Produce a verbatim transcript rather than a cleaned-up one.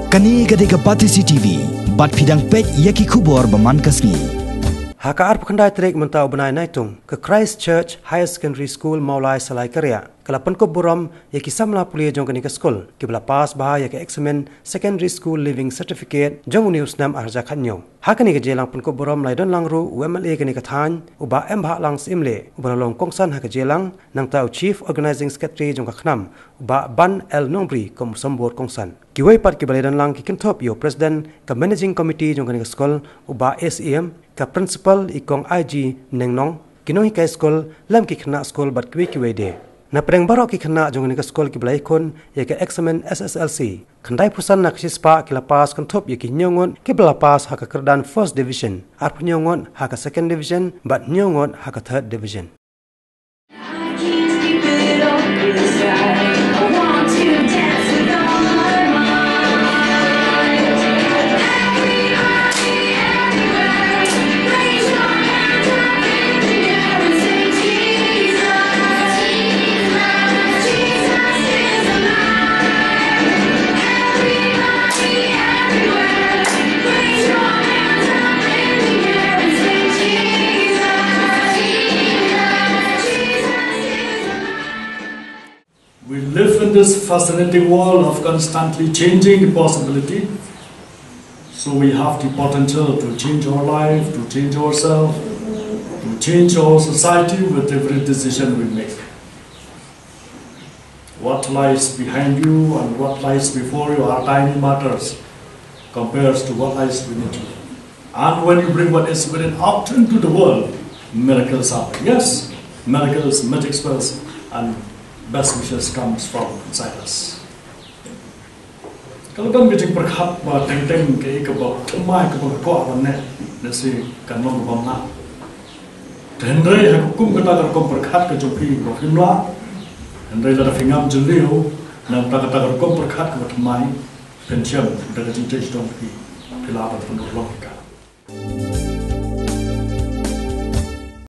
Kane ka dei ka Batesi T V, bad phi dang peit ïa ki khubor ba man ka sngi. Ha ka arphew khyndai tarik mynta u bnai Naitung, ka Christ Church Higher Secondary School Mawlai Salai Kariah ka la pynkup burom ïa ki samla pule jong kane ka skul kiba la pass bha ïa ka eksamin Secondary School Leaving Certificate jong une u snem ar hajar khatñiew. Ha kane ka jingïalang pynkup burom la ïadon lang ruh u M L A kane ka thaiñ, u Bah M Bhahlang Syiemlieh, uba la long kongsan ha ka jingïalang, nangta u Chief Organising Secretary jong ka KHNAM, u Bah Ban L Nongbri, kum u sombor kongsan. Kiwei pat kiba la ïadon lang ki kynthup ïa u President ka Managing Committee jong kane ka skul, u Bah A C M, ka Principal i Kong I G Nengnong, ki nonghikai skul, lem ki khynnah skul bad kiwei kiwei de. Na pdeng baroh ki khynnah jong kane ka skul kiba la ïakhun ïa ka eksamin S S L C, khyndaiphew san na ka shispah ki la pass, kynthup ïa ki hynñiew ngut kiba la pass ha ka kyrdan First Division, arphew hynñiew ngut ha ka Second Division bad hynñiew ngut ha ka Third Division. We live in this fascinating world of constantly changing the possibility. So we have the potential to change our life, to change ourselves, to change our society with every decision we make. What lies behind you and what lies before you are tiny matters compares to what lies within you. And when you bring what is within out into the world, miracles happen. Yes, miracles, magic spells, and best wishes comes from inside us. Ka la don ka jingpyrkhat ba teng teng kaei kaba thymmai kaba ka kwah ban leh, lehse kan long kaba mah. Te hynrei ha ka kum kata ka rukom pyrkhat ka jong phi ba phim lah, hynrei lada phi ngam jylliew na kata kata ka rukom pyrkhat kaba thymmai, phin shem da ka jingtei shitom phi, phi lah ban pynurlong ïa ka.